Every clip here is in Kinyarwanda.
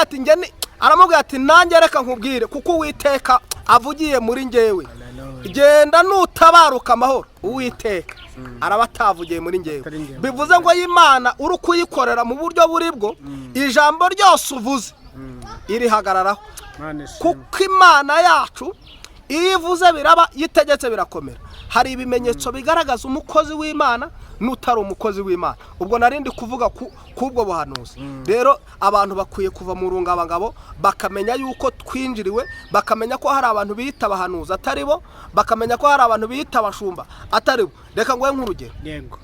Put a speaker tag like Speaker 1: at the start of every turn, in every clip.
Speaker 1: Aramubwira ati njye aramubwira ati: "Nanjye reka nkubwire, kuko Uwiteka avugiye muri njyewe. Genda, nutabaruka amahoro, Uwiteka araba atavugiye muri njyewe."
Speaker 2: Atari njyewe.
Speaker 1: Bivuze ngo Imana uri kuyikorera mu buryo buri bwo, ijambo ryose uvuze irihagararaho.
Speaker 2: Imana ishimwe.
Speaker 1: Kuko Imana yacu iyo ivuze biraba, iyo itegetse birakomera. Hari ibimenyetso bigaragaza umukozi w'Imana n'utari umukozi w'Imana. Ubwo narindi kuvuga k'ubwo buhanuzi. Rero abantu bakwiye kuva mu rungabangabo, bakamenya yuko twinjiriwe, bakamenya ko hari abantu biyita abahanuzi atari bo, bakamenya ko hari abantu biyita abashumba atari bo. Reka nguhe nk'urugero.
Speaker 2: Yego,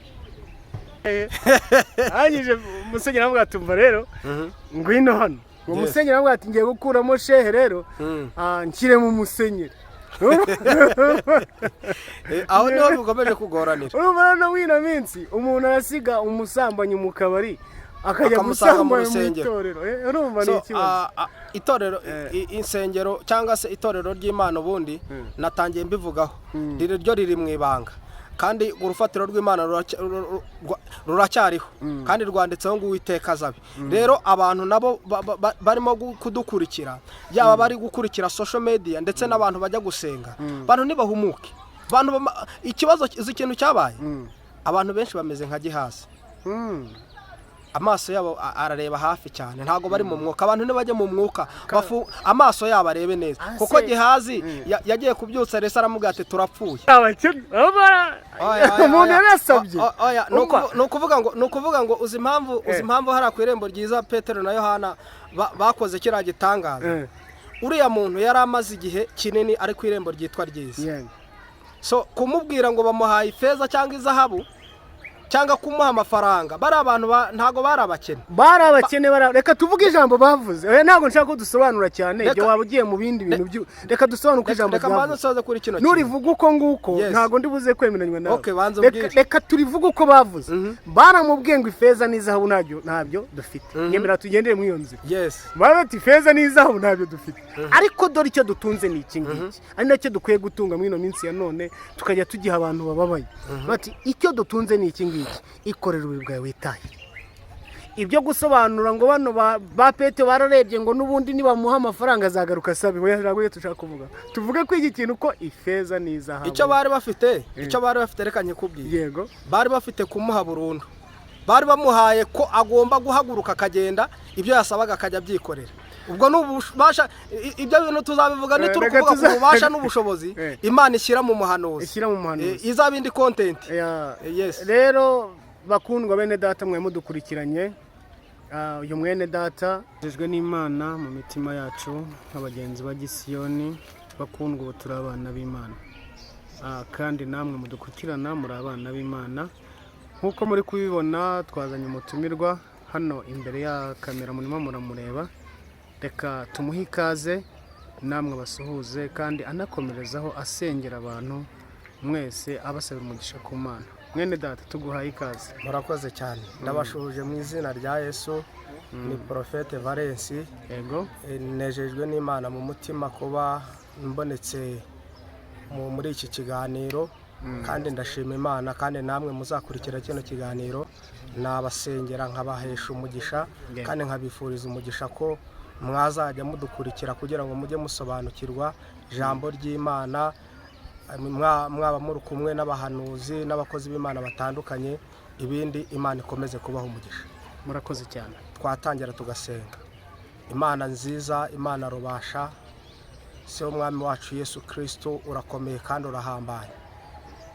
Speaker 2: arangije musenyeri aravuga ati: "Umva rero, ngwino hano." Uwo musenyeri aravuga ati: "Ngiye gukuramo shehe rero, nshyiremo umusenyeri."
Speaker 1: Aho niho bikomeje kugoranira.
Speaker 2: Urumva rero, muri ino minsi umuntu arasiga umusambanyi mu kabari, akajya
Speaker 1: Akamusanga mu
Speaker 2: gusambanya mu
Speaker 1: rusengero.
Speaker 2: itorero. Urumva ni ikibazo.
Speaker 1: Itorero, insengero cyangwa se itorero ry'Imana, ubundi natangiye mbivugaho, riri ryo riri mu ibanga, kandi urufatiro rw'Imana ruracyariho kandi rwanditseho ngo "Uwiteka azabe". Rero abantu nabo barimo kudukurikira, yaba bari gukurikira social media ndetse n'abantu bajya gusenga, abantu ntibahumuke. Abantu ikibazo, uzi ikintu cyabaye? Abantu benshi bameze nka Gihazi. Amaso yabo arareba hafi cyane, ntabwo bari mu mwuka. Abantu ntibajya mu mwuka, bafu amaso yabo arebe neza. Kuko Gihazi yagiye kubyutsa Elisa, aramubwira ati: "Turapfuye."
Speaker 2: Abakene.
Speaker 1: Oya, oya,
Speaker 2: Umuntu
Speaker 1: oya.
Speaker 2: yarasabye.
Speaker 1: Oya,
Speaker 2: Umva.
Speaker 1: ni ukuvuga ngo uzi impamvu hariya ku irembo ryiza Petero na Yohana bakoze kiriya gitangaza? Uriya muntu yari amaze igihe kinini ari ku irembo ryitwa ryiza. So kumubwira ngo bamuhaye ifeza cyangwa izahabu cyangwa kumuha amafaranga, bari abantu ntabwo bari abakene.
Speaker 2: Bari abakene, reka tuvuge ijambo bavuze. Oya, ntabwo nshaka ko dusobanura cyane ibyo, waba ugiye mu bindi bintu reka dusobanure uko ijambo
Speaker 1: Reka mbanze
Speaker 2: ryavuze.
Speaker 1: nsoze kuri kino kintu.
Speaker 2: Nurivuga uko nguko, ntabwo ndi buze kwemeranywa nawe.
Speaker 1: Okay, banza umbwire.
Speaker 2: Reka turivuge uko bavuze. Baramubwiye ngo ifeza n'izahabu ntabyo dufite. Nyemera tugendere muri iyo nzira. Baba bati: "Ifeza n'izahabu ntabyo dufite, ariko dore icyo dutunze ni iki ngiki," ari nacyo dukwiye gutunga muri ino minsi ya none, tukajya tugiha abantu bababaye. Bati: "Icyo dutunze ni iki ngiki, ikorera uburiri bwawe witaye." Ibyo gusobanura ngo bano ba Petero bararebye ngo n'ubundi nibamuha amafaranga azagaruka asabe, we ntabwo iyo dushaka kuvuga. Tuvuge ko iki kintu ko ifeza n'izahabu
Speaker 1: Icyo bari bafite, reka nkikubwire.
Speaker 2: Yego.
Speaker 1: Bari bafite kumuha burundu. Bari bamuhaye ko agomba guhaguruka akagenda, ibyo yasabaga akajya abyikorera. Ubwo ni ububasha. Ibyo bintu tuzabivuga nituri
Speaker 2: Reka
Speaker 1: kuvuga ku bubasha n'ubushobozi Imana ishyira mu muhanuzi.
Speaker 2: Ishyira mu muhanuzi.
Speaker 1: Izaba indi content. Yes.
Speaker 2: Rero bakundwa bene data mwe mudukurikiranye, uyu mwene data ejejwe n'Imana mu mitima yacu nk'abagenzi ba Gisiyoni. Bakundwa, ubu turi abana b'Imana. Kandi namwe mudukurikirana muri abana b'Imana. Nk'uko muri kubibona, twazanye umutumirwa hano imbere ya kamera, murimo muramureba. Reka tumuhe ikaze namwe basuhuze, kandi anakomerezaho asengera abantu mwese, abasabira umugisha ku Mana. Mwene data, tuguhaye ikaze.
Speaker 1: Murakoze cyane, ndabashuhuje mu izina rya Yesu. Ni Porofete Valensi. Nejejwe n'Imana mu mutima kuba mbonetse muri iki kiganiro, kandi ndashima Imana. Kandi namwe muzakurikira kino kiganiro, nabasengera nkabahesha umugisha, kandi nkabifuriza umugisha ko mwazajya mudukurikira kugira ngo mujye musobanukirwa ijambo ry'Imana, mwaba muri kumwe n'abahanuzi n'abakozi b'Imana batandukanye. Ibindi, Imana ikomeze kubaha umugisha.
Speaker 2: Murakoze cyane.
Speaker 1: Twatangira tugasenga. Imana nziza, Imana rubasha, se w'Umwami wacu Yesu Kirisito, urakomeye kandi urahambaye.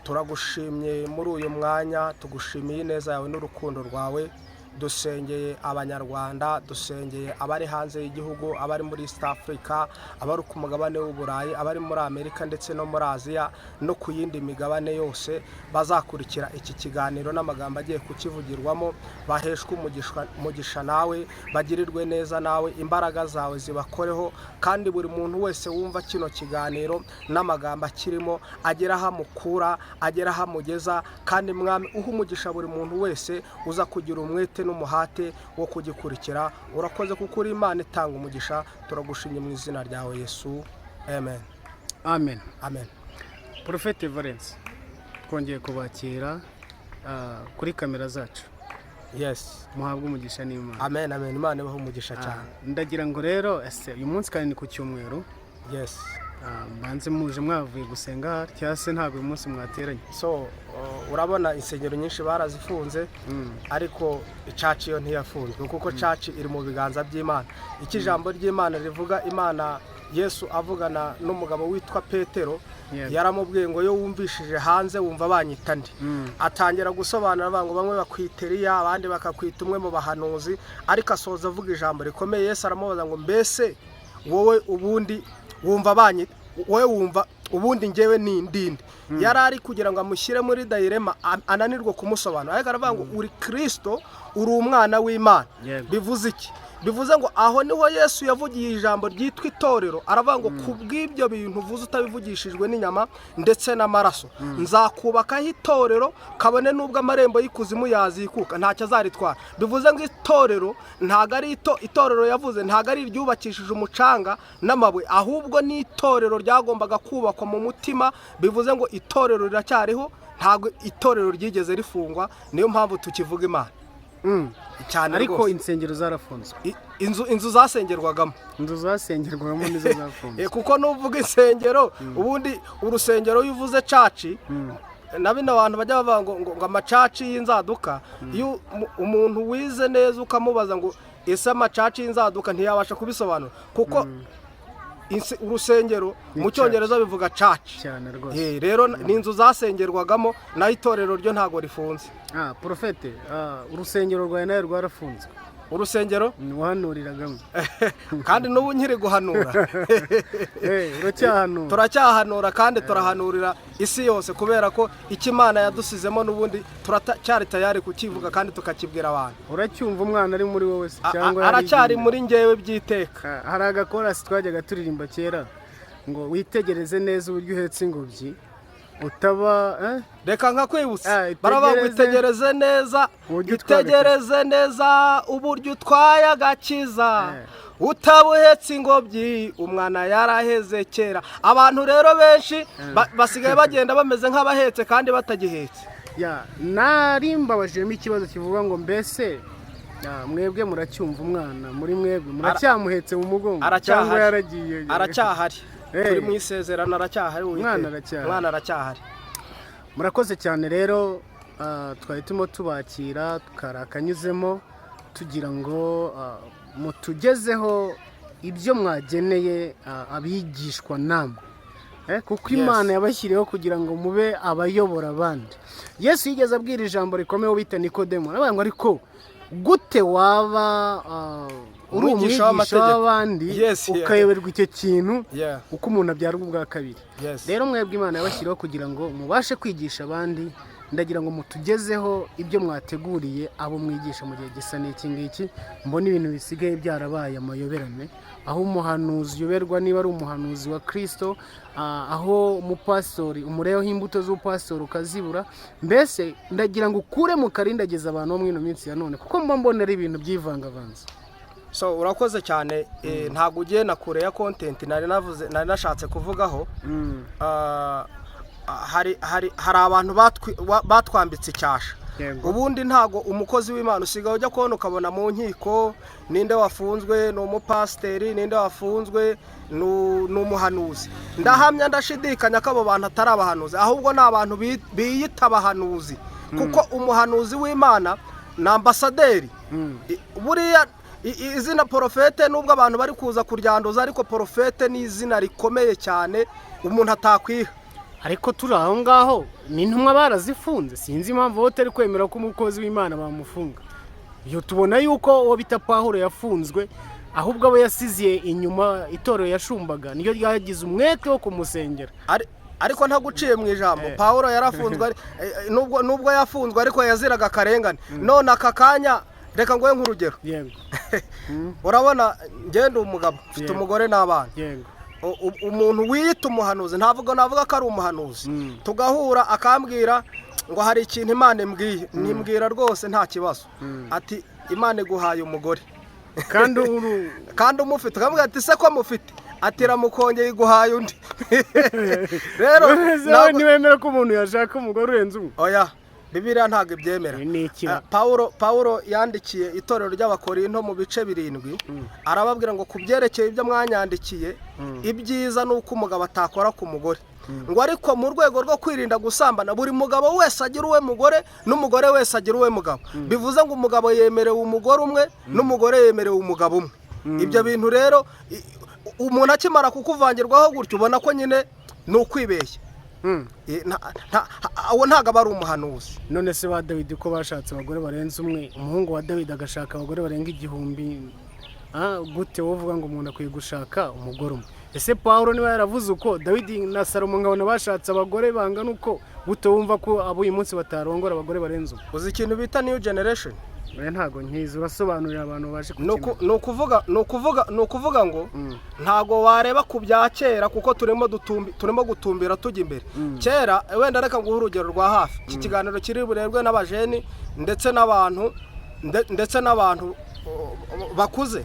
Speaker 1: Turagushimye muri uyu mwanya, tugushimiye ineza yawe n'urukundo rwawe. Dusengeye Abanyarwanda, dusengeye abari hanze y'igihugu, abari muri East Africa, abari ku mugabane w'Uburayi, abari muri Amerika ndetse no muri Aziya no ku yindi migabane yose bazakurikira iki kiganiro n'amagambo agiye kukivugirwamo, baheshwe umugisha nawe, bagirirwe neza nawe, imbaraga zawe zibakoreho. Kandi buri muntu wese wumva kino kiganiro n'amagambo akirimo agera aho amukura, agera aho amugeza. Kandi Mwami, uha umugisha buri muntu wese uza kugira umwete n'umuhate wo kugikurikira. Urakoze kuko uri Imana itanga umugisha. Turagushimye mu izina ryawe Yesu, amen.
Speaker 2: Amen.
Speaker 1: Amen.
Speaker 2: Porofete Valence, twongeye kubakira kuri kamera zacu.
Speaker 1: Yes.
Speaker 2: Muhabwe umugisha n'Imana.
Speaker 1: Amen, amen. Imana ibahe umugisha cyane.
Speaker 2: Ndagira ngo rero, ese uyu munsi kandi ni ku cyumweru?
Speaker 1: Yes.
Speaker 2: Mbanze muje mwavuye gusenga, cyangwa se ntabwo uyu munsi mwateranye?
Speaker 1: So urabona insengero nyinshi barazifunze, ariko church yo ntiyafunzwe, kuko church iri mu biganza by'Imana. Icyo ijambo ry'Imana rivuga, Imana Yesu avugana n'umugabo witwa Petero, yaramubwiye ngo: "Iyo wumvishije hanze wumva banyita ndi?" Atangira gusobanura avuga ngo bamwe bakwita Eliya, abandi bakakwita umwe mu bahanuzi, ariko asoza avuga ijambo rikomeye. Yesu aramubaza ngo: "Mbese wowe ubundi wumva banyita, wowe wumva ubundi ngewe ni ndinde?" Yari ari kugira ngo amushyire muri dilemma, ananirwe kumusobanura, ariko aravuga ngo: "Uri Kirisito, uri umwana w'Imana." Bivuze iki? Bivuze ngo aho niho Yesu yavugiye ijambo ryitwa itorero. Aravuga ngo: "Ku bw'ibyo bintu uvuze utabivugishijwe n'inyama ndetse n'amaraso, nzakubakaho itorero, kabone n'ubwo amarembo y'ikuzimu yazikuka ntacyo azaritwara." Bivuze ngo itorero ntabwo ari itorero yavuze, ntabwo ari iryubakishije umucanga n'amabuye, ahubwo ni itorero ryagombaga kubakwa mu mutima. Bivuze ngo itorero riracyariho, ntabwo itorero ryigeze rifungwa. Niyo mpamvu tukivuga Imana cyane
Speaker 2: Ariko
Speaker 1: rwose.
Speaker 2: insengero zarafunzwe.
Speaker 1: Inzu zasengerwagamo.
Speaker 2: Inzu zasengerwamo nizo zafunzwe.
Speaker 1: Kuko nuvuga insengero, ubundi urusengero iyo uvuze church, na bino abantu bajya bavuga ngo amachurch y'inzaduka, iyo umuntu wize neza ukamubaza ngo: "Ese amachurch y'inzaduka?" ntiyabasha kubisobanura, kuko urusengero
Speaker 2: Ni
Speaker 1: mu Cyongereza bivuga church.
Speaker 2: Cyane rwose.
Speaker 1: Rero ni inzu zasengerwagamo, naho itorero ryo ntabwo rifunze.
Speaker 2: Porofete, urusengero rwawe nawe rwarafunzwe?
Speaker 1: Urusengero?
Speaker 2: Wahanuriragamo.
Speaker 1: Kandi n'ubu nkiri guhanura.
Speaker 2: Uracyahanura.
Speaker 1: Turacyahanura kandi turahanurira isi yose, kubera ko icyo Imana yadusizemo n'ubundi turacyari tayari kukivuga kandi tukakibwira abantu.
Speaker 2: Uracyumva umwana ari muri wowe se, cyangwa
Speaker 1: Aracyari
Speaker 2: yarigiye?
Speaker 1: muri njyewe by'iteka.
Speaker 2: Hari agakorasi twajyaga turirimba kera ngo: "Witegereze neza uburyo uhetse ingobyi utaba", eh?
Speaker 1: Reka nkakwibutsa. Baravuga ngo:
Speaker 2: Itegereze
Speaker 1: "Itegereze neza,
Speaker 2: uburyo utwaye
Speaker 1: itegereze neza uburyo utwaye agakiza, utaba uhetse ingobyi, umwana yaraheze kera." Abantu rero benshi basigaye bagenda bameze nk'abahetse kandi batagihetse.
Speaker 2: Ya, nari mbabajijemo ikibazo kivuga ngo: mbese mwebwe muracyumva umwana muri mwebwe, muracyamuhetse mu mugongo,
Speaker 1: Aracyahari.
Speaker 2: cyangwa yaragiye?
Speaker 1: Aracyahari. Turi mu isezerano, aracyahari Uwiteka.
Speaker 2: Umwana aracyahari.
Speaker 1: Umwana aracyahari.
Speaker 2: Murakoze cyane rero. Twari turimo tubakira, tukari akanyuzemo tugira ngo mutugezeho ibyo mwageneye abigishwa namwe. Kuko Imana yabashyiriyeho kugira ngo mube abayobora abandi. Yesu yigeze abwira ijambo rikomeye uwo bita Nikodemo, aravuga ngo: "Ariko gute waba uri
Speaker 1: Umwigisha
Speaker 2: umwigisha
Speaker 1: w'amategeko.
Speaker 2: w'abandi ukayoberwa icyo kintu, uko umuntu abyarwa ubwa kabiri?" Rero mwebwe Imana yabashyiriyeho kugira ngo mubashe kwigisha abandi. Ndagira ngo mutugezeho ibyo mwateguriye abo mwigisha mu gihe gisa n'iki ngiki. Mbona ibintu bisigaye byarabaye amayoberane, aho umuhanuzi uyoberwa niba ari umuhanuzi wa Kirisito, aho umupasitori umureho imbuto z'ubupasitori ukazibura. Mbese ndagira ngo ukure mu karindagiza abantu bo muri ino minsi ya none, kuko mba mbona ari ibintu byivangavanze.
Speaker 1: So urakoze cyane. Ntabwo ugiye na kure ya content nari navuze, nari nashatse kuvugaho. Hari abantu batwambitse icyasha. Ubundi ntago umukozi w'Imana, usigaye ujya kubona ukabona mu nkiko ninde wafunzwe? Ni umupasiteri. Ninde wafunzwe? Ni umuhanuzi. Ndahamya ndashidikanya ko abo bantu atari abahanuzi, ahubwo ni abantu biyita abahanuzi, kuko umuhanuzi w'Imana ni ambasaderi. Buriya izina porofete, nubwo abantu bari kuza kuryanduza, ariko porofete ni izina rikomeye cyane umuntu atakwiha.
Speaker 2: Ariko turi aho ngaho, ni intumwa barazifunze. Sinzi impamvu wowe utari kwemera ko umukozi w'Imana bamufunga. Iyo tubona yuko uwo bita Pahuro yafunzwe, ahubwo abo yasiziye inyuma, itorero yashumbaga niyo ryagize umwete wo kumusengera.
Speaker 1: Ariko ntaguciye mu ijambo, Pawulo yarafunzwe, nubwo yafunzwe ariko yaziraga akarengane. None aka kanya reka nguhe nk'urugero. Urabona ngenda umugabo mfite umugore n'abana. Umuntu wiyita umuhanuzi, ntavuga navuga ko ari umuhanuzi, tugahura akambwira ngo hari ikintu Imana imbwiye, ntimbwira rwose nta kibazo, ati: "Imana iguhaye umugore."
Speaker 2: Kandi uru
Speaker 1: Kandi umufite. Ukamubwira ati: "Se ko mufite?" Ati: "Ramukongeye iguhaye undi." Rero
Speaker 2: None se wowe ntiwemera ko umuntu yashaka umugore urenze umwe?
Speaker 1: Oya. Bibiliya ntabwo ibyemera.
Speaker 2: Ibi ni iki?
Speaker 1: Pawulo yandikiye itorero ry'Abakorinto mu bice 7, arababwira ngo ku byerekeye ibyo mwanyandikiye, ibyiza ni uko umugabo atakora ku mugore, ngo ariko mu rwego rwo kwirinda gusambana, buri mugabo wese agira uwe mugore, n'umugore wese agira uwe mugabo. Bivuze ngo umugabo yemerewe umugore umwe, n'umugore yemerewe umugabo umwe. Ibyo bintu rero, umuntu akimara kukuvangirwaho gutyo, ubona ko nyine ni ukwibeshya. Uwo ntabwo aba ari umuhanuzi.
Speaker 2: None se ba Dawidi ko bashatse abagore barenze umwe, umuhungu wa Dawidi agashaka abagore barenga 1000, gute wowe uvuga ngo umuntu akwiye gushaka umugore umwe? Ese Paul niba yaravuze uko, Dawidi na Salomo nkabona bashatse abagore bangana uko, gute wumva ko abo uyu munsi batarongora abagore barenze umwe?
Speaker 1: Uzi ikintu bita new generation?
Speaker 2: Oya, ntago nkizi, urasobanurira abantu babashe
Speaker 1: Ni
Speaker 2: kukimenya.
Speaker 1: Ni ukuvuga ngo ntago wareba ku bya kera, kuko turimo gutumbira tujya imbere. Kera wenda, reka nguhe urugero rwa hafi, iki kiganiro kiri burebwe n'abajeni ndetse n'abantu bakuze.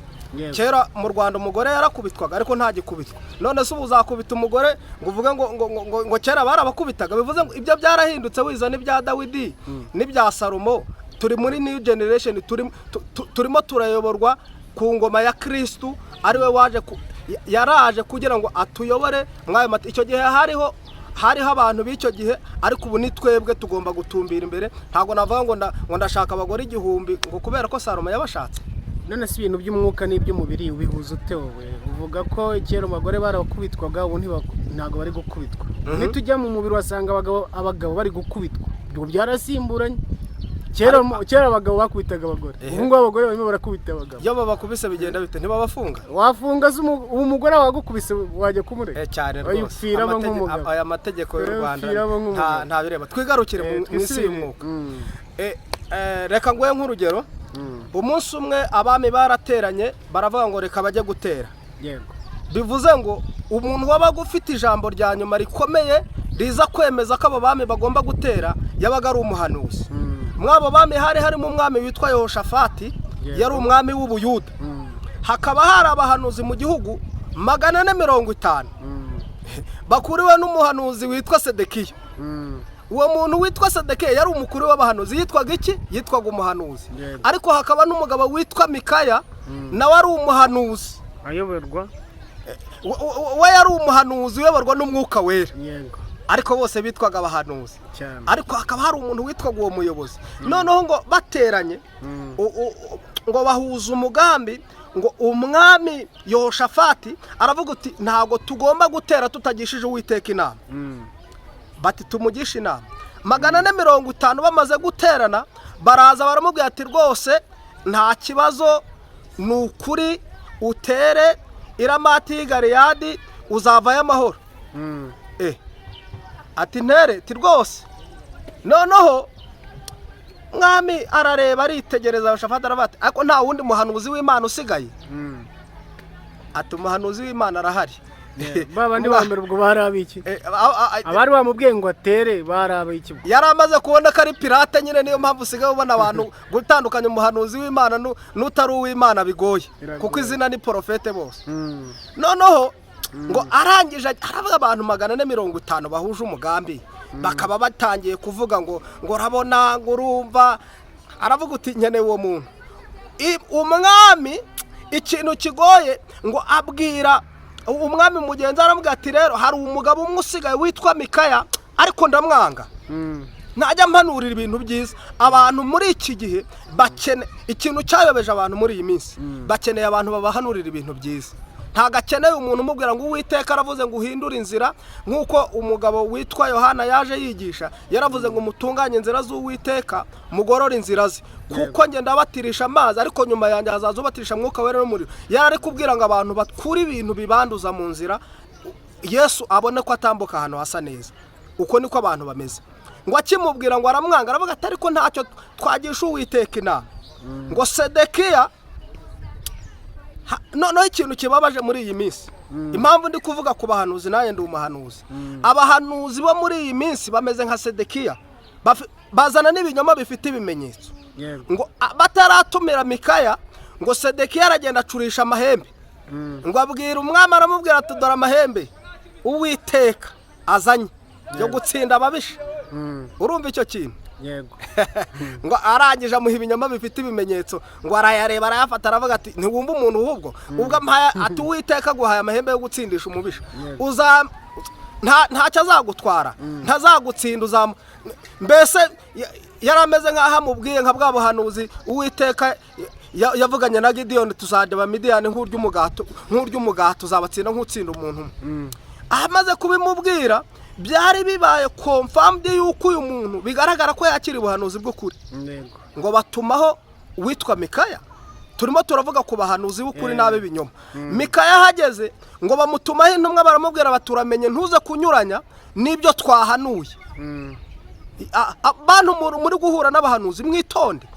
Speaker 1: Kera mu Rwanda umugore yarakubitwaga, ariko ntagikubitwa. None se ubu uzakubita umugore ngo uvuge ngo kera barabakubitaga? Bivuze ngo ibyo byarahindutse. Wiza n'ibya Dawidi n'ibya Salomo, turi muri new generation, turimo turayoborwa ku ngoma ya Kirisitu, ariwe waje yaraje kugira ngo atuyobore mw'ayo mata. Icyo gihe hariho abantu b'icyo gihe, ariko ubu ni twebwe tugomba gutumbira imbere. Ntabwo navuga ngo ndashaka abagore 1000 ngo kubera ko Salomo yabashatse.
Speaker 2: None se ibintu by'umwuka n'iby'umubiri ubihuza ute? Wowe uvuga ko kera abagore barakubitwaga, ubu ntabwo bari gukubitwa. Nitujya mu mubiri wasanga abagabo bari gukubitwa. Ubwo byarasimburanye. Kera abagabo bakubitaga abagore, ubu ngubu abagore barimo barakubita abagabo.
Speaker 1: Iyo babakubise bigenda bite? Ntibabafunga?
Speaker 2: Wafunga se ubu umugore wagukubise wajya kumureka?
Speaker 1: Cyane rwose.
Speaker 2: Wayipfiramo nk'umugabo.
Speaker 1: Aya mategeko y'u Rwanda
Speaker 2: Wayipfiramo nk'umugabo.
Speaker 1: nta bireba. Twigarukire mu isi
Speaker 2: Twisubire.
Speaker 1: y'umwuka. Reka nguhe nk'urugero. Umunsi umwe abami barateranye, baravuga ngo reka bajye gutera. Bivuze ngo umuntu wabaga ufite ijambo rya nyuma rikomeye riza kwemeza ko abo bami bagomba gutera yabaga ari umuhanuzi. Muri abo bami hari harimo umwami witwa Yehoshafati, yari umwami w'Ubuyuda. Hakaba hari abahanuzi mu gihugu 450 bakuriwe n'umuhanuzi witwa Sedekiya. Uwo muntu witwa Sedekiya yari umukuru w'abahanuzi. Yitwaga iki? Yitwaga umuhanuzi. Ariko hakaba n'umugabo witwa Mikaya, nawe ari umuhanuzi.
Speaker 2: Ayoborwa
Speaker 1: We yari umuhanuzi uyoborwa n'Umwuka Wera. Ariko bose bitwaga abahanuzi. Ariko hakaba hari umuntu witwaga uwo muyobozi. Noneho ngo bateranye, ngo bahuza umugambi, ngo umwami Yehoshafati aravuga uti: "Ntabwo tugomba gutera tutagishije Uwiteka inama." Bati: "Tumugishe inama." 450 bamaze guterana, baraza baramubwira ati: "Rwose nta kibazo, ni ukuri utere i Ramati y'i Galeyadi, uzavayo amahoro." Ati: "Ntere?" Ti rwose. Noneho mwami arareba, aritegereza Yehoshafati, aravuga ati: "Ariko nta wundi muhanuzi w'Imana usigaye?" Ati: "Umuhanuzi w'Imana arahari."
Speaker 2: Ba bandi ba mbere ubwo bari abiki? Abari bamubwiye ngo atere bari abiki ubwo?
Speaker 1: Yari amaze kubona ko ari pirate nyine. Niyo mpamvu usigaye ubona abantu gutandukanya umuhanuzi w'Imana n'utari uw'Imana bigoye.
Speaker 2: Biragoye.
Speaker 1: Kuko izina ni porofete bose. Noneho ngo arangije aravuga, abantu 450 bahuje umugambi bakaba batangiye kuvuga ngo urabona, ngo urumva, aravuga uti: "Nkeneye uwo muntu." Umwami ikintu kigoye, ngo abwira umwami mugenzi, aramubwira ati: "Rero hari umugabo umwe usigaye witwa Mikaya, ariko ndamwanga, ntajya mpanurira ibintu byiza." Abantu muri iki gihe bakene ikintu cyayobeje abantu muri iyi minsi, bakeneye abantu babahanurira ibintu byiza. Ntabwo akeneye umuntu umubwira ngo Uwiteka aravuze ngo uhindure inzira, nk'uko umugabo witwa Yohana yaje yigisha, yaravuze ngo: "Mutunganye inzira z'Uwiteka, mugorore inzira ze, kuko njye ndabatirisha amazi, ariko nyuma yanjye hazaza ubatirisha Mwuka Wera n'umuriro." Yari ari kubwira ngo abantu bakure ibintu bibanduza mu nzira, Yesu abone ko atambuka ahantu hasa neza. Uko niko abantu bameze. Ngo akimubwira ngo aramwanga, aravuga ati: "Ariko ntacyo, twagisha Uwiteka inama." Ngo Sedekiya noneho ikintu kibabaje muri iyi minsi, impamvu ndi kuvuga ku bahanuzi, nanjye ndi umuhanuzi, abahanuzi bo muri iyi minsi bameze nka Sedekiya. Bazana n'ibinyoma bifite ibimenyetso. Ngo bataratumira Mikaya, ngo Sedekiya aragenda acurisha amahembe, ngo abwira umwami, aramubwira ati: "Dore amahembe Uwiteka azanye yo gutsinda ababisha." Urumva icyo kintu?
Speaker 2: Yego.
Speaker 1: Ngo arangije amuha ibinyoma bifite ibimenyetso, ngo arayareba, arayafata, aravuga ati: "Ntiwumva umuntu ahubwo ubwo ampaye?" Ati: "Uwiteka aguhaye amahembe yo gutsindisha umubisha."
Speaker 2: Yego.
Speaker 1: Uza ntacyo azagutwara, ntazagutsinda, uzamu mbese yari ameze nk'aho amubwiye nka bwa buhanuzi Uwiteka yavuganye na Gidiyoni: "Tuzajya Abamidiyani nk'urya umugati, uzabatsinda nk'utsinda umuntu umwe." Amaze kubimubwira, byari bibaye confirmed yuko uyu muntu bigaragara ko yakira ubuhanuzi bw'ukuri. Ngo batumaho uwitwa Mikaya. Turimo turavuga ku bahanuzi b'ukuri n'ab'ibinyoma. Mikaya ahageze, ngo bamutumaho intumwa, baramubwira bati: "Uramenye ntuze kunyuranya n'ibyo twahanuye." Bantu muri guhura n'abahanuzi, mwitonde,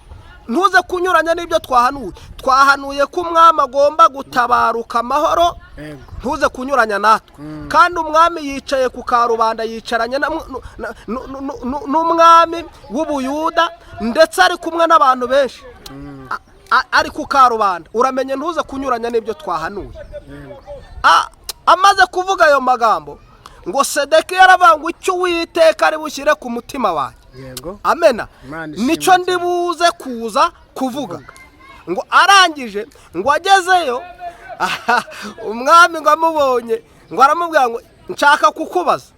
Speaker 1: ntuze kunyuranya n'ibyo twahanuye. Twahanuye ko umwami agomba gutabaruka amahoro. Ntuze kunyuranya natwe. Kandi umwami yicaye ku karubanda, yicaranye n'umwami w'Ubuyuda, ndetse ari kumwe n'abantu benshi. Ari ku karubanda, uramenye ntuze kunyuranya n'ibyo twahanuye. Amaze kuvuga ayo magambo, ngo Sedekiya yaravuga ngo: "Icyo Uwiteka ari bushyire ku mutima wanjye." Amena.
Speaker 2: Imana ishimwe
Speaker 1: Nicyo
Speaker 2: cyane.
Speaker 1: ndi buze kuza kuvuga. Ngo arangije, ngo agezeyo, umwami ngo amubonye, ngo aramubwira ngo: "Nshaka kukubaza."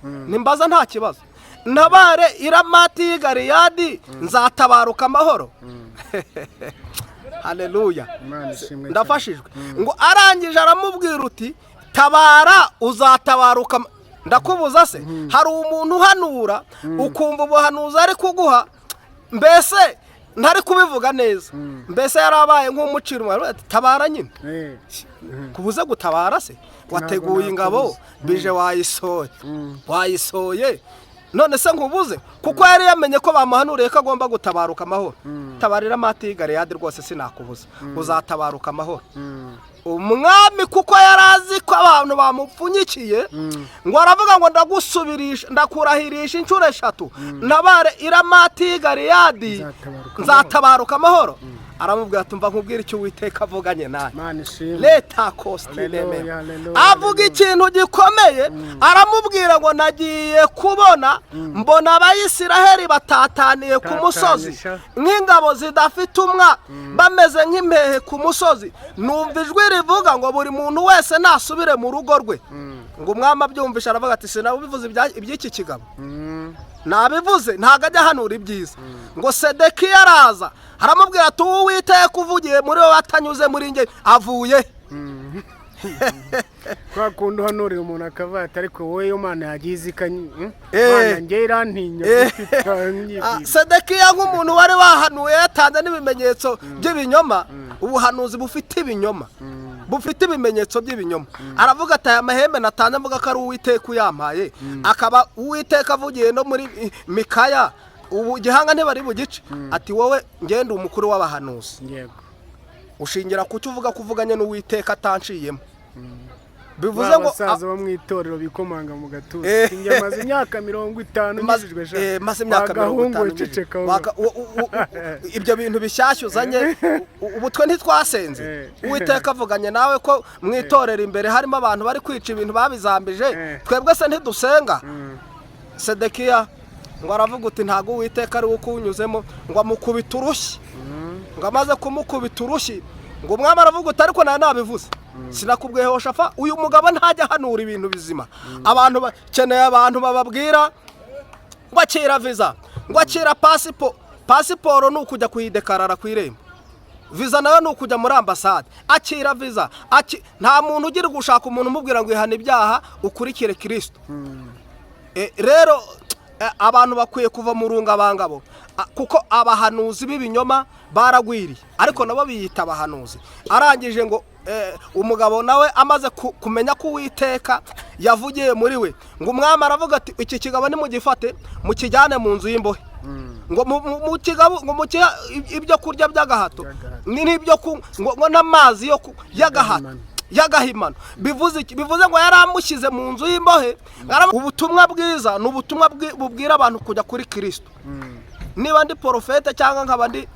Speaker 1: "Nimbaza, nta kibazo." "Ntabare Iramati y'i Galeyadi, nzatabaruka amahoro?" Haleluya!
Speaker 2: Imana ishimwe cyane.
Speaker 1: Ndafashijwe. Ngo arangije aramubwira uti: "Tabara, uzatabaruka." Ndakubuza se? Hari umuntu uhanura, ukumva ubuhanuzi ari kuguha, mbese ntari kubivuga neza, mbese yarabaye nk'umucira umwari, ati: "Tabara nyine." Kubuze gutabara se? Wateguye ingabo,
Speaker 2: Nakubuza.
Speaker 1: Bije wayisoye, wayisoye, none se nkubuze? Kuko yari yamenye ko bamuhanuriye ko agomba gutabaruka amahoro. "Tabarira Mati y'i Galeyadi rwose, sinakubuza, uzatabaruka amahoro." Umwami, kuko yari azi ko abantu bamupfunyikiye, ngo aravuga ngo: "Ndagusubirisha, ndakurahirisha inshuro eshatu, ntabare Iramati y'i Galeyadi,
Speaker 2: Nzatabaruka.
Speaker 1: nzatabaruka amahoro?" Aramubwira ati: "Mva nkubwire icyo Uwiteka avuganye nawe."
Speaker 2: Imana ishimwe.
Speaker 1: Leta kositime.
Speaker 2: Haleluya, haleluya,
Speaker 1: Avuga
Speaker 2: haleluya.
Speaker 1: ikintu gikomeye, aramubwira ngo: "Nagiye kubona mbona Abayisiraheli batataniye ku musozi
Speaker 2: Tatanisha.
Speaker 1: nk'ingabo zidafite umwa, bameze nk'impehe ku musozi. Numva ijwi rivuga ngo: 'Buri muntu wese nasubire mu rugo rwe.'" Ngo umwami abyumvishe aravuga ati: "Sinabivuze iby'iki kigabo? Nabivuze, ntabwo ajya ahanura ibyiza." Ngo Sedekiya araza aramubwira ati: "Uwiteka uvugiye muri wowe atanyuze muri nge avuye?"
Speaker 2: Kwa kundi uhanurira umuntu akavuga ati: "Ariko wowe iyo Mana yagize ikanyi Mana njye irantinya."
Speaker 1: Sedekiya nk'umuntu wari wahanuye, yatanze n'ibimenyetso by'ibinyoma, ubuhanuzi bufite ibinyoma, bufite ibimenyetso by'ibinyoma, aravuga ati: "Aya mahembe natanze mvuga ko ari Uwiteka uyampaye, akaba Uwiteka avugiye no muri Mikaya, ubu gihanga ntibari bugice." Ati: "Wowe ngende umukuru w'abahanuzi, ushingira ku cyo uvuga ko uvuganye n'Uwiteka atanciyemo?" Bivuze ngo
Speaker 2: Abasaza bo mu itorero bikomanga mu gatuza. "Njye maze imyaka 50 nkijijwe sha."
Speaker 1: Maze imyaka mirongo
Speaker 2: Wagahungu
Speaker 1: itanu
Speaker 2: wiceceka
Speaker 1: nkijijwe.
Speaker 2: wowe.
Speaker 1: Ibyo bintu bishyashya uzanye, ubu twe ntitwasenze? Uwiteka avuganye nawe ko mu itorero imbere harimo abantu bari kwica ibintu babizambije? Twebwe se ntidusenga? Sedekiya ngo aravuga uti: "Ntabwo Uwiteka ari we ukuwunyuzemo." Ngo amukubita urushyi. Ngo amaze kumukubita urushyi, ngo umwami aravuga uti: "Ariko nawe nabivuze, sinakubwiye Hoshafa? Uyu mugabo ntajya ahanura ibintu bizima." Abantu bakeneye abantu bababwira ngo akira viza, ngo akira pasiporo ni ukujya kuyidekarara ku irembo, viza nayo ni ukujya muri ambasade. Akira viza, nta muntu ugira gushaka umuntu umubwira ngo ihane ibyaha ukurikire Kirisito. Rero abantu bakwiye kuva mu rungabangabo, kuko abahanuzi b'ibinyoma baragwiriye, ariko nabo biyita abahanuzi. Arangije ngo umugabo nawe amaze kumenya ko Uwiteka yavugiye muri we, ngo umwami aravuga ati: "Iki kigabo nimugifate mukijyane mu nzu y'imbohe, ngo mu kigabo ngo mukihe ibyo kurya by'agahato
Speaker 2: By'agahato.
Speaker 1: n'ibyo ngo n'amazi yo y'agahato,
Speaker 2: Y'agahimano.
Speaker 1: y'agahimano." Bivuze iki? Bivuze ngo yari amushyize mu nzu y'imbohe. Ubutumwa bwiza ni ubutumwa bubwira abantu kujya kuri Kirisito. Niba ndi porofete cyangwa nkaba ndi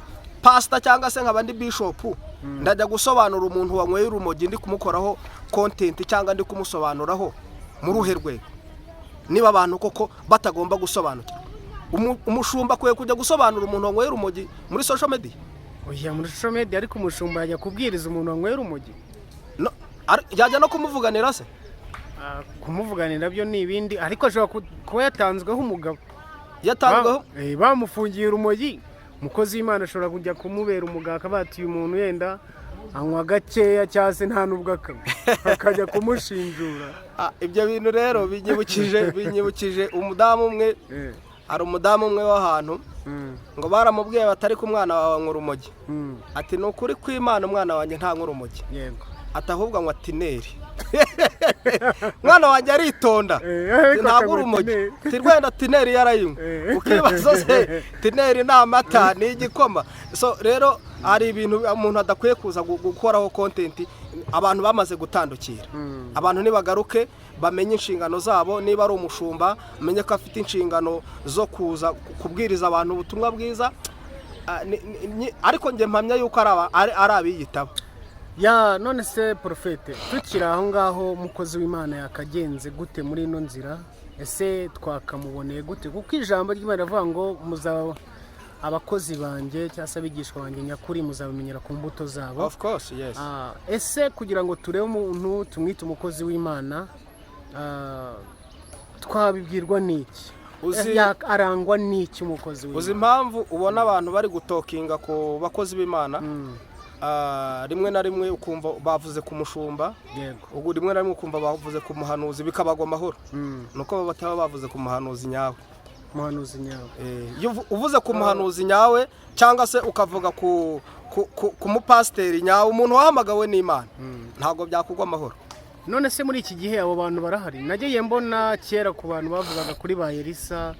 Speaker 1: pasita cyangwa se nkaba ndi bishopu, ndajya gusobanura umuntu wanyweye urumogi ndi kumukoraho content cyangwa ndi kumusobanuraho mu ruhe rwego, niba abantu koko batagomba gusobanukirwa? Umushumba akwiye kujya gusobanura umuntu wanywera urumogi muri social media?
Speaker 2: Oya, muri social media, ariko umushumba yajya kubwiriza umuntu wanywera urumogi?
Speaker 1: No, yajya no kumuvuganira se?
Speaker 2: Ah, kumuvuganira byo ni ibindi, ariko ashobora kuba yatanzweho umugabo.
Speaker 1: Yatanzweho.
Speaker 2: Bamufungiye urumogi, umukozi w'Imana ashobora kujya kumubera umugabo, akaba ati uyu muntu yenda anywa gakeya cyangwa se nta n'ubwo akanywa, akajya kumushinjura.
Speaker 1: Ah, ibyo bintu rero binyibukije umudamu umwe. Hari umudamu umwe w'ahantu ngo baramubwiye batari ku mwana wawe anywa urumogi. Ati: "Ni ukuri kw'Imana, umwana wanjye ntanywa urumogi." Ati: "Ahubwo anywa tineri, umwana wanjye aritonda."
Speaker 2: Ariko
Speaker 1: ntabwo
Speaker 2: akanywa
Speaker 1: urumogi.
Speaker 2: tineri.
Speaker 1: Ati rwenda tineri yarayinywa. Ukibaza se tineri ni amata, ni igikoma? So rero hari ibintu umuntu adakwiye kuza gukoraho content. Abantu bamaze gutandukira. Abantu nibagaruke bamenye inshingano zabo. Niba ari umushumba, amenye ko afite inshingano zo kuza kubwiriza abantu ubutumwa bwiza. Ah, ariko njye mpamya yuko ari abiyitaba.
Speaker 2: Ya, none se porofete, tukiri aho ngaho, umukozi w'Imana yakagenze gute muri ino nzira? Ese twakamuboneye gute? Kuko ijambo ry'Imana rivuga ngo muzaba abakozi banjye cyangwa se abigishwa banjye nyakuri muzabamenyera ku mbuto zabo.
Speaker 1: Of course, yes.
Speaker 2: Ah, ese kugira ngo turebe umuntu tumwite umukozi w'Imana, twabibwirwa n'iki? Arangwa n'iki umukozi
Speaker 1: Uzi
Speaker 2: w'Imana?
Speaker 1: impamvu ubona abantu bari gutalkinga ku bakozi b'Imana? Ah, rimwe na rimwe ukumva bavuze ku mushumba, ubwo rimwe na rimwe ukumva bavuze ku muhanuzi, bikabagwa amahoro. Nuko baba bataba bavuze ku muhanuzi nyawe.
Speaker 2: Umuhanuzi nyawe.
Speaker 1: Iyo uvuze ku muhanuzi nyawe cyangwa se ukavuga ku mupasiteri nyawe, umuntu wahamagawe n'Imana, ntabwo byakugwa amahoro.
Speaker 2: None se muri iki gihe abo bantu barahari? Nagiye mbona kera ku bantu bavugaga kuri ba Elisa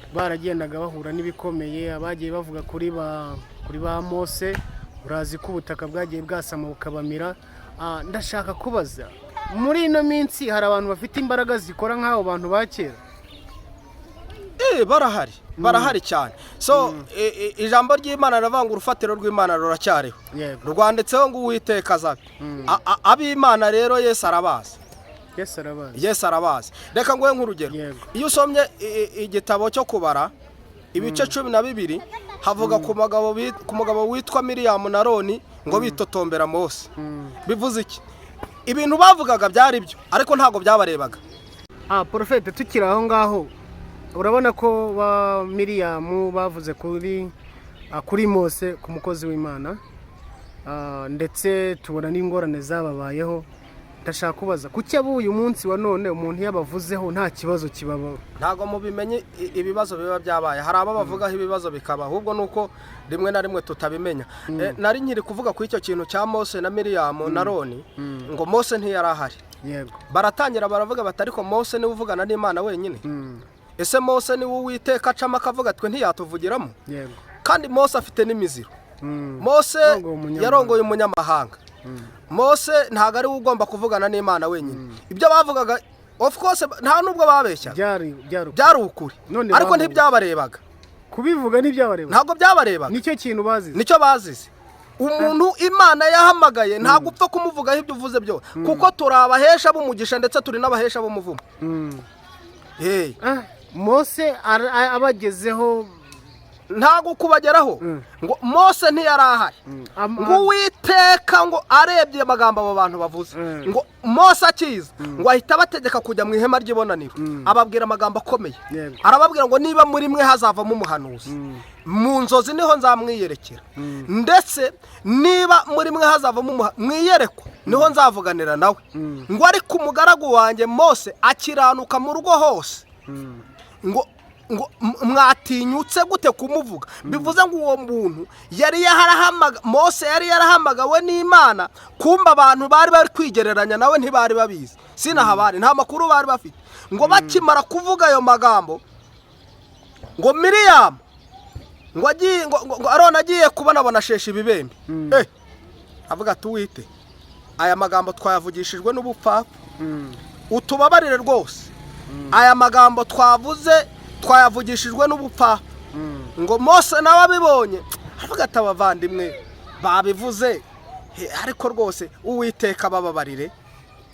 Speaker 2: baragendaga bahura n'ibikomeye, abagiye bavuga kuri ba Mose, urazi ko ubutaka bwagiye bwasama bukabamira. Ah, ndashaka kubaza, muri ino minsi hari abantu bafite imbaraga zikora nk'abo bantu ba kera?
Speaker 1: Barahari, barahari cyane. So ijambo ry'Imana riravuga ngo urufatiro rw'Imana ruracyariho. Rwanditseho ngo Uwiteka azabe. Ab'Imana rero Yesu arabazi.
Speaker 2: Yesu arabazi.
Speaker 1: Yesu arabazi. Reka nguhe nk'urugero. Iyo usomye igitabo cyo Kubara, ibice 12, havuga ku mugabo witwa Miriyamu na Aroni ngo bitotombera Mose. Bivuze iki? Ibintu bavugaga byari byo, ariko ntabwo byabarebaga.
Speaker 2: Ah, porofete, tukiri aho ngaho, urabona ko ba Miriyamu bavuze kuri Mose, ku mukozi w'Imana. Ah, ndetse tubona n'ingorane zababayeho. Ndashaka kubaza, kuki abo uyu munsi wa none umuntu iyo abavuzeho nta kibazo kibabaho?
Speaker 1: Ntabwo mubimenye ibibazo biba byabaye. Hari abo bavugaho ibibazo bikaba, ahubwo ni uko rimwe na rimwe tutabimenya. Nari nkiri kuvuga kuri icyo kintu cya Mose na Miriyamu na Aroni, ngo Mose ntiyari ahari. Baratangira baravuga bati: "Ariko Mose niwe uvugana n'Imana wenyine? Ese Mose niwe Uwiteka acamo akavuga, twe ntiyatuvugiramo?" Kandi Mose afite n'imiziro. Mose
Speaker 2: Yarongoye umunyamahanga.
Speaker 1: yarongoye umunyamahanga. Mose ntabwo ari we ugomba kuvugana n'Imana wenyine. Ibyo bavugaga, of course, nta nubwo babeshyaga.
Speaker 2: Byari ukuri.
Speaker 1: Byari ukuri.
Speaker 2: None
Speaker 1: ariko ntibyabarebaga.
Speaker 2: Kubivuga ntibyabareba.
Speaker 1: Ntabwo byabarebaga.
Speaker 2: Nicyo kintu bazize.
Speaker 1: Nicyo bazize. Umuntu Imana yahamagaye ntabwo upfa kumuvugaho ibyo uvuze byose, kuko turi abahesha b'umugisha ndetse turi n'abahesha b'umuvumo. Hey.
Speaker 2: Ah, Mose abagezeho.
Speaker 1: Ntabwo kubageraho ngo Mose ntiyari ahari. Ngo Uwiteka ngo arebye amagambo abo bantu bavuze, ngo Mose akiza, ngo ahita abategeka kujya mu ihema ry'ibonaniro, ababwira amagambo akomeye. Arababwira ngo: "Niba muri mwe hazavamo umuhanuzi, mu nzozi niho nzamwiyerekera, ndetse niba muri mwe hazavamo mwiyerekwa niho nzavuganira nawe." Ngo ariko umugaragu wanjye Mose akiranuka mu rugo hose. Ngo mwatinyutse gute kumuvuga? Bivuze ngo uwo muntu yari yarahamaga, Mose yari yarahamagawe n'Imana. Kumba abantu bari bari kwigereranya nawe ntibari babizi, sinahabari, nta makuru bari bafite. Ngo bakimara kuvuga ayo magambo, ngo Miriyamu ngo agiye ngo Aroni agiye kubona abona asheshe ibibembe. Avuga ati: "Uwite, aya magambo twayavugishijwe n'ubupfapfa, utubabarire rwose, aya magambo twavuze twayavugishijwe n'ubupfapfa." Ngo Mose nawe abibonye avuga ati: "Abavandimwe babivuze, ariko rwose Uwiteka bababarire,